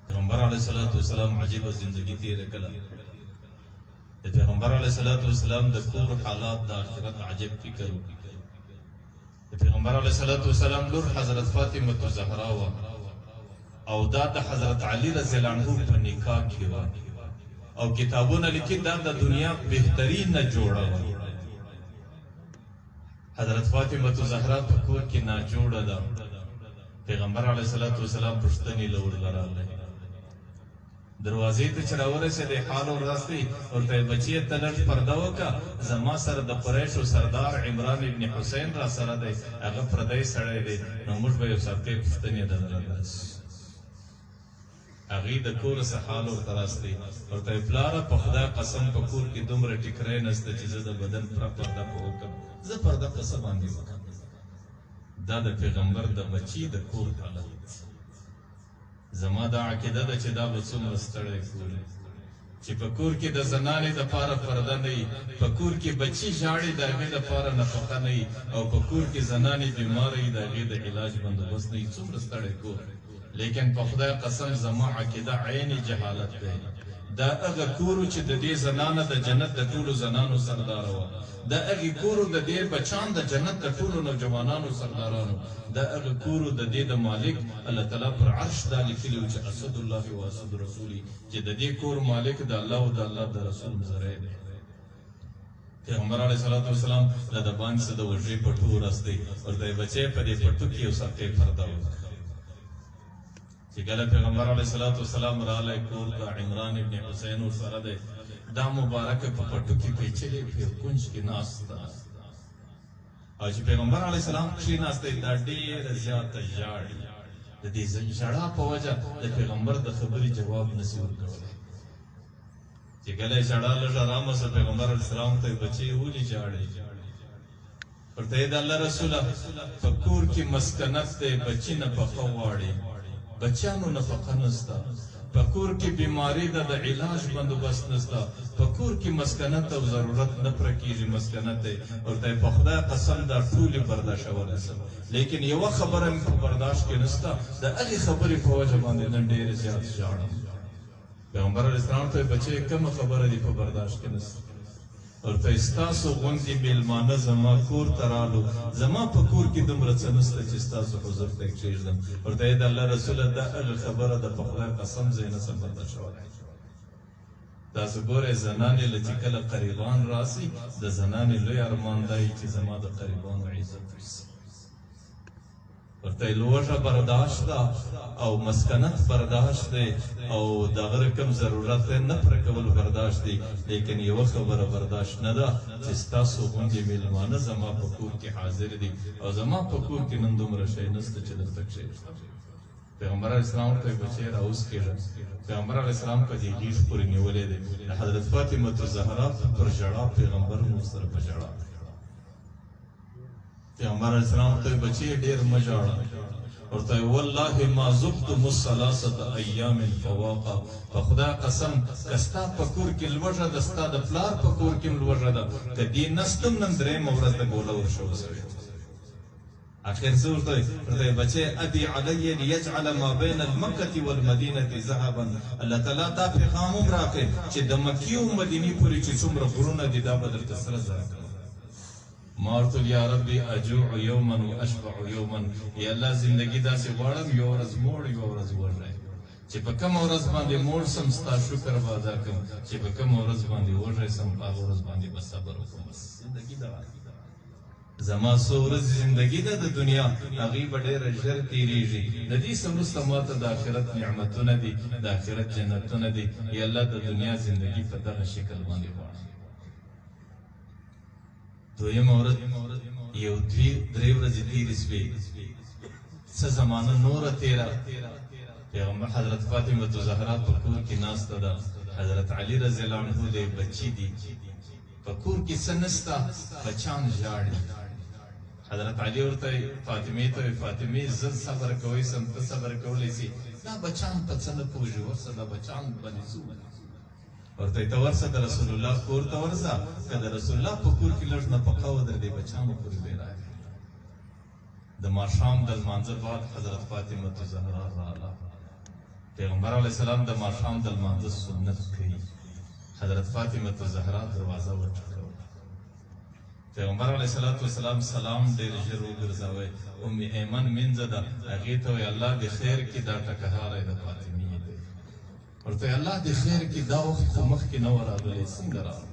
پیغمبر علیه الصلاۃ والسلام عجیب زندگی تیر کړه. د پیغمبر علیه الصلاۃ والسلام د کور حالات، د آخرت عجیب فکر وکړي. د پیغمبر علیه الصلاۃ والسلام لور حضرت فاطمه الزهرا وا، او دا د حضرت علی رضی الله عنه په نکاح کې و، او کتابونه لیکي دا د دنیا بهترین جوړه و. حضرت فاطمه الزهرا په کور کې نا جوړه ده. پیغمبر علیه الصلاۃ والسلام پښتني لور لراله دروازې ته چې راورسېدې، حال وراستی ورته، بچیه ته لږ پرده وکړه، زما سره د قریشو سردار عمران ابن حسین را سره دی، هغه پردی سړی دی، نو موږ به یو سرتې پوښتنې درله راسي. هغې د کور څه حال ورته راستی ورته، پلاره په خدای قسم په کور کې دومره ټیکری نسته چې زه د بدن پره پرده په وکړم، زه پرده په څه باندې وکړم؟ دا د پیغمبر د بچي د کور حالت. زما دا عقیده ده چې دا به څومره ستړی کور چې په کور کې د زنانې د پاره پرده نه وي، په کور کې بچي ژاړي د هغې د پاره نفقه نه وي، او په کور کې زنانې بیماره وي د هغې د علاج بندوبست نه وي. څومره ستړی کور. لیکن په خدای قسم زما عقیده عین جهالت دی. دا هغه کورو چې د دې زنانه د جنت د ټولو زنانو سرداره وه، دا هغې کورو د دې بچان د جنت د ټولو نوجوانانو سردارانو، دا هغه کورو د دې د مالک الله تعالی پر عرش دا لیکلي و چې اسد الله و اسد رسولي، چې د دې کور مالک د الله او د الله د رسول مزری دی. پیغمبر علیه الصلاۃ والسلام له د باندې څه د وژې پټو ورستی ورته، بچی په دې پټو کې یو سرقې پرده وکړه. چې کله پیغمبر علیه الصلاۃ والسلام راغی کور ته، عمران ابن حسین ورسره دی، دا مبارکه په پټو کې پیچلې په یو کنج کې ناسته، او چې پیغمبر علیه السلام کښېناستی دا ډېره زیاته ژاړي. د دې ژړا په وجه د پیغمبر د خبرې جواب نسی ورکولی. چې کله یې ژړا لږ ارامه سوه، پیغمبر علیه السلام ته یې، بچی ولې ژاړې؟ ورته یې، د الله رسوله، په کور کې مسکنت دی، بچي نفقه غواړي، بچیانو نفقه نسته، په کور کې بیماری ده، د علاج بندوبست نسته، په کور کې مسکنت او ضرورت نه پوره کېږي، مسکنت دی. ورته په خدای قسم دا ټولې برداشتولی سم، لیکن یوه خبره مې په برداشت کې نسته، د هغې خبرې په وجه باندې نن ډېر زیات ژاړم. پیغمبر علیه السلام ته، بچی کومه خبره دې په برداشت کې نسته؟ ورته، ستاسو غوندې میلمانه زما کور ته رالو، زما په کور کې دومره څه نسته چې ستاسو حضور ته یې کښېږدم. ورته یې، د الله رسوله، دا هغه خبره ده په خدای قسم زه یې نسم برداشتولی. تاسو ګورئ زنانې له چې کله قریبان راسي، د زنانې لوی ارمان دا وي چې زما د قریبانو عزت وشي. ورته لوږه برداشت ده او مسکنت برداشت دی او د هغه کوم ضرورت دی نه پوره کول برداشت دی، لیکن یوه خبره برداشت نه ده چې ستاسو غوندې میلمانه زما په کور کې حاضر دي او زما په کور کې نن دومره شی نشته چې درته کښېږدم. پیغمبر علیه السلام ورته، بچی راوسکېږه. پیغمبر علیه السلام په دې غېږ پورې نیولی دی، د حضرت فاطمة الزهرا پر ژړا پیغمبر هم ورسره په ژړا دی. پیغمبر علیه السلام ته، بچی ډیر مه ژاړه. ورته، والله ما ذقت الثلاثه ایام فواقا، په خدای قسم که ستا په کور کې لوږه ده، ستا د پلار په کور کې هم لوږه ده، که دې نستم نن درېیمه ورځ د ګوله ورشوه سوې. اخر څه ورته؟ ورته، بچی ابي علی ليجعل ما بین المکه والمدینه ذهبا، الله تعالی دا پیغام هم راکړ چې د مکې او مدینې پورې چې څومره غرونه دي دا به درته سره زر کړم. ما ورته، یا ربي اجوع یوما و اشبع یوما، یا الله زندگی داسې غواړم یو ورځ موړ یو ورځ وږی، چې په کومه ورځ باندې موړ سم ستا شکر به ادا کړم، چې په کومه ورځ باندې وږی سم په هغه ورځ باندې به صبر وکړم. بس زندگی دا زما څو ورځې زندگی ده د دنیا، هغې به ډېره ژر تېرېږي، د دې څه وروسته ماته د آخرت نعمتونه دي، د آخرت جنتونه دي. یا الله د دنیا زندگی په دغه شکل باندې غواړم. دویمه ورځ، یو دوې درې ورځې تېرې سوې، څه زمانه نوره تېره. پیغمبر حضرت فاطمه زهرا په کور کې ناسته ده، حضرت علی رضی الله عنه دی، بچی دي، په کور کې څه نسته، بچان ژاړي. حضرت علی ورته فاطمې ته، فاطمې زه صبر کوی سم، ته صبر کولی سي، دا بچان په څه نه پوهېږي، ورسه دا بچان باندې څه ورته ته ورسه د رسول الله کور ته ورسه، که د رسول الله په کور کې لږ نفقه و در دې بچانو پورې به راکړي. د ماښام د لمانځه بعد حضرت فاطمه زهرا راغله. پیغمبر علیه السلام د ماښام د لمانځه سنت کوي. حضرت فاطمه الزهرا دروازه وټکوله. پیغمبر علیه الصلاة والسلام سلام ډېر ژر وګرځاوی. ام ایمن مینځه ده، هغې ته وایي الله دې خیر کړي، دا ټکهاری د فاطمې دی. ورته وایي الله دې خیر کړي، دا وخت خو مخکې نه وه راغلی، څنګه راغلی؟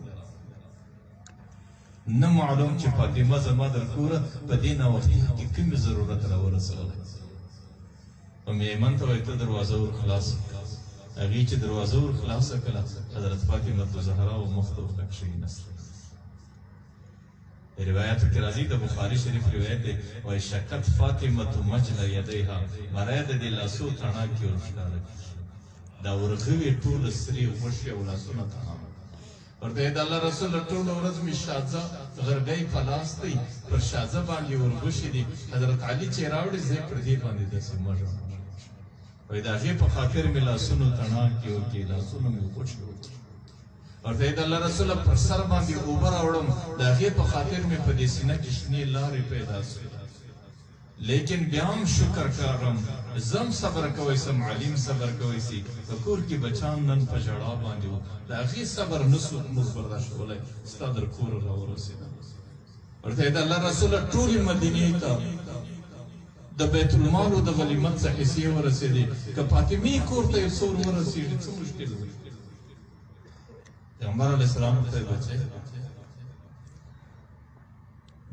نه معلوم چې فاطمه زما در کوره په دې ناوختي کې کوم ضرورت را ورسولی. ام ایمن ته وایي ته دروازه ور خلاصه کړه. هغې چې دروازه ور خلاصه کړه، حضرت فاطمه الزهرا و مخ ته ورته کښېناسته. روایتو کې راځي، د بخاري شریف روایت دی، وایي شکت فاطمه مجل یدیها، مرای د دې لاسو تڼاکې ور ښکاره کړي. دا ورغوي ټوله سرې غوښې او لاسونه تڼاک. ورته یې د الله رسول ټوله ورځ مې شاځه غرګی په لاس دی، پر شاځه باندې ورغوښې دي، حضرت علي چې راوړي زه پر دې باندې داسې مږم. وایي د هغې په خاطر مې لاسونو تڼاکې وکړې، لاسونو مې غوښې وکړې. ورته یې د الله رسول پر سر باندې اوبه راوړم، د هغې په خاطر مې په دې سینه کې شنې لارې پیدا شوې. لیکن بیا هم شکر کاږم، زه هم صبر کوی سم، علي هم صبر کوی سي، په کور کې بچان نن په ژړا باندې وو، د هغې صبر نه سو موږ برداشت کولای، ستا در کوره راورسېدم. ورته یې د الله رسوله ټولې مدینې ته د بیت المال او د غنیمت څخه حصې ورسېدې، که فاطمې کور ته یو څه ور ورسېږي څه مشکل دی؟ پیغمبر علیه السلام ورته وایي بچی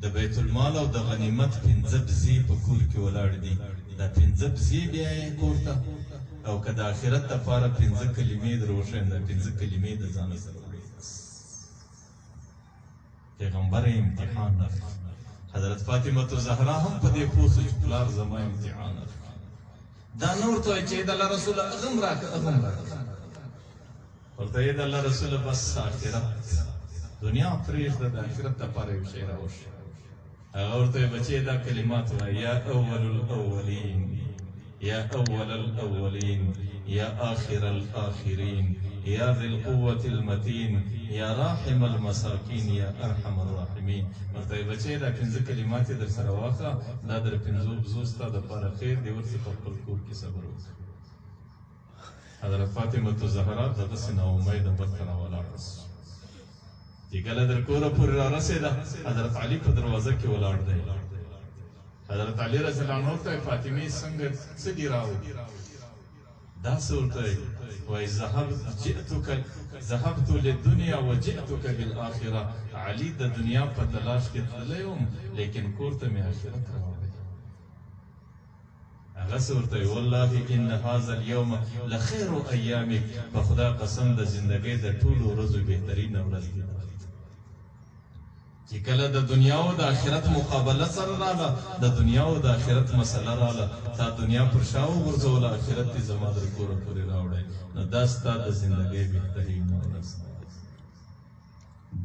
د بیت المال او د غنیمت پنځه بزې په کور کې ولاړ دي، دا پنځه بزې بیا یې کور ته، او که د آخرت لپاره پنځه کلمې در وښیم، دا پنځه کلمې د ځانه سره وړې. بس پیغمبر امتحان اخلي. حضرت فاطمه الزهرا هم په دې پوه سو چې پلار زما امتحان اخلي. دا نه ورته وایي چې د الله رسول هغه هم راکړه، هغه هم راکړه. ورته یې د الله رسول بس آخرت دنیا پرېږده، د آخرت لپاره یو شی راوښیه. هغه ورته وایي بچې دا کلمات وایه، یا اول الاولین، یا اول الاولین، یا آخر الاخرین، یا ذی القوة المتین، یا راحم المساکین، یا ارحم الراحمین. ورته وایي بچې دا پنځه کلمات یې در سره واخله، دا در پنځو بزو ستا دپاره خیر دی، ورسې په خپل کور کې صبر وکړه. حضرت فاطمه الزهرا دغسې ناامیده بیرته راولاړه سوه. چې کله در کوره پورې رارسېده، حضرت علي په دروازه کې ولاړ دی. حضرت علي رضی الله عنه ورته وایي فاطمې څنګه څه دي راوړي؟ داسې ورته وایي جئتک ذهبت للدنیا وجئتک بالآخرة. علي د دنیا په تلاش کې تللی وم، لیکن کور ته مې آخرت راوړی. هغه څه ورته وایي والله ان هذا اليوم لخير ايامك، په خدا قسم د زندګۍ د ټولو ورځو بهترینه ورځ دی. چې کله د دنیا او د آخرت مقابله سره رااله، د دنیا او د آخرت مسله رااله، تا دنیا پر شا وغورځوله، آخرت دې زما در کوره پورې راوړی، نو دا ستا د زندګۍ بهترینه ورځ ده.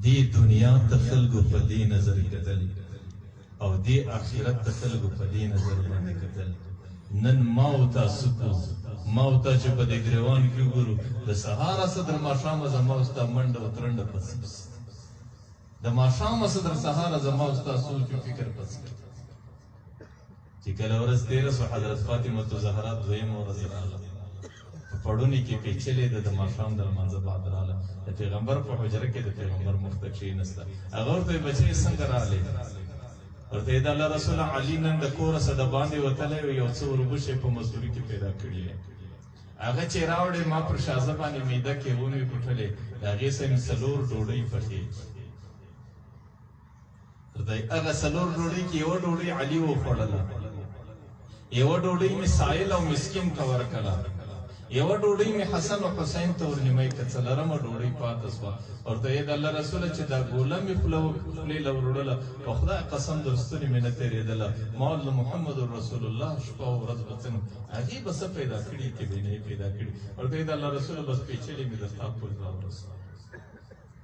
دې دنیا ته خلکو په دې نظر کتل او دې آخرت ته خلکو په دې نظر باندې کتل. نن ما او تا څه کوو؟ ما او تا چې په دې ګریوان کې وګورو، د سهاره څه تر ماښامه زما او ستا منډه او ترنډه په څه؟ د ماښامه څه تر سهاره زما او ستا سوچ او فکر په څه؟ چې کله ورځ تېره سوه، حضرت فاطمة الزهرا دویمه ورځ راغله، په پړوني کې پیچلې ده، د ماښام د لمانځه بعد راغله، د پیغمبر په حجره کې د پیغمبر مخ ته کښېنسته. هغه ورته وایي بچی څنګه راغلې؟ ورته یې د الله رسول علي نن د کوره څه د باندې وتلی و، یو څه وربشې په مزدوري کې پیدا کړي وې، هغه چې راوړې ما پر شازه باندې میده کې ومې کوټلې، د هغې سره مې څلور ډوډۍ پخې. ورته هغه څلور ډوډۍ کې یوه ډوډۍ علي وخوړله، یوه ډوډۍ مې سائل او مسکین ته ورکړه، یوه ډوډۍ مې حسن او حسین ته ورنیمه کړه، څلورمه ډوډۍ پاته سوه. ورته یې د الله رسوله چې دا ګوله مې خولې له وروړله، په خدای قسم در ستوني مې نه تېرېدله، ما ول محمد رسول الله شپه او ورځ به څنګه هغې به څه پیدا کړي که به نه پیدا کړي؟ ورته یې د الله رسوله بس پېچلې مې در تا پورې راورسوله.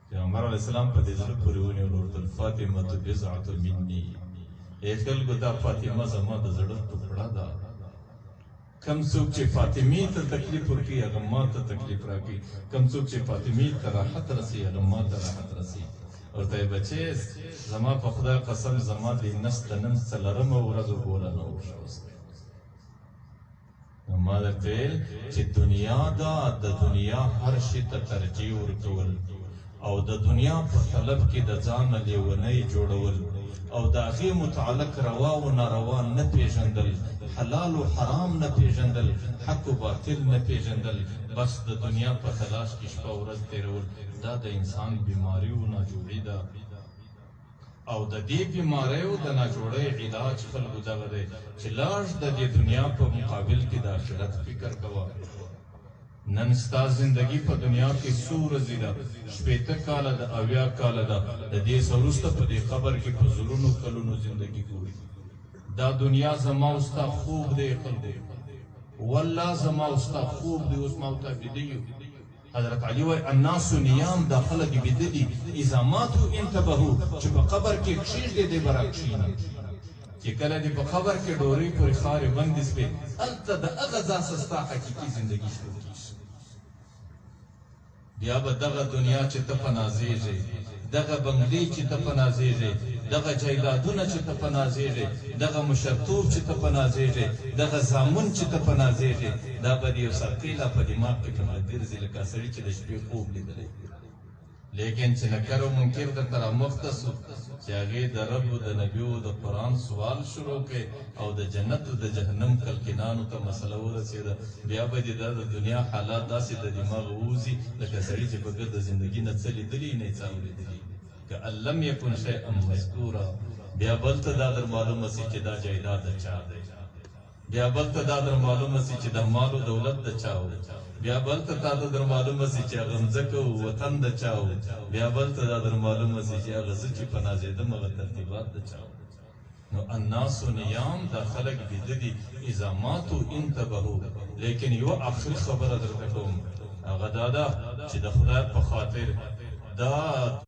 پیغمبر علیه السلام په دې زړه پورې ونیول، ورته فاطمه بضعة مني، ای خلکو دا فاطمه زما د زړه ټوکړه ده، کم څوک چې فاطمې ته تکلیف ورکوي هغه ما ته تکلیف راکوي، کم څوک چې فاطمې ته راحت رسي هغه ما ته راحت رسي. ورته یې بچې زما په خدای قسم زما دې نس د نن څلورمه ورځ وګوره نه وښوسته. ما درته ویل چې دنیا ده، د دنیا هر شي ته ترجیح ورکول او د دنیا په طلب کې د ځانه لیونی جوړول او د هغې متعلق روا او ناروا نه پیژندل، حلال او حرام نه پیژندل، حق او باطل نه پیژندل، بس د دنیا په تلاش کې شپه ورځ تیرول، دا د انسان بیماري او ناجوړي ده. او د دې بیماریو د ناجوړۍ علاج خلکو دغه دی چې لاړ د دې دنیا په مقابل کې د آخرت فکر کوه. نن ستا زندگی په دنیا کې څو ورځې ده؟ 60 کاله ده، 70 کاله ده، د دې څه وروسته په دې قبر کې په زرونو کلونو زندگی ګوري. دا دنیا زما او ستا خوب دی خلکو، والله زما او ستا خوب دی. اوس ما او تا بیده یو. حضرت علی وای الناس نیام، دا خلک بیده دي، اذا ماتو انتبهو، چې په قبر کې کښېږدي دی به راکښېني. چې کله دې په قبر کې ډورۍ پورې خاورې بندې سوې، هلته د هغه ځای څخه ستا حقیقي زندګي شروع کېږي. بیا به دغه دنیا چې ته په نازېږې، دغه بنګلې چې ته په نازېږې، دغه جایدادونه چې ته په نازېږې، دغه مشرتوب چې ته په نازېږې، دغه زامن چې ته په نازېږې، دا به دې یو سرکۍ لا په دماغ کې درته ګرځي لکه سړي چې د شپې خوب لیدلی. لیکن چې نکر او منکر درته رامخته سو، چې هغې د رب او د نبي او د قرآن سوال شروع کړي او د جنت او د جهنم کلکینانو ته مسله ورسېده، بیا به دې دا د دنیا حالات داسې د دماغه ووځي لکه سړي چې په ګرده زندګي نه څه لیدلي نه یې څه اورېدلي، کأن لم یکن شیئا مذکورا. بیا بل ته دا در معلومه سي چې دا جایداد د چا دی، بیا بل ته دا در معلومه سي چې دا مال او دولت د چا و، بیا بل ته تا ته در معلومه سي چې هغه مځکه و وطن د چا و، بیا بل ته دا در معلومه سي چې هغه زه چې په نازېدم هغه ترتیبات د چا و. نو الناس نیام، دا خلک بیده دي، اذا ماتو انتبهو. لیکن یوه آخري خبره درته کوم، هغه دا ده چې د خدای په خاطر دا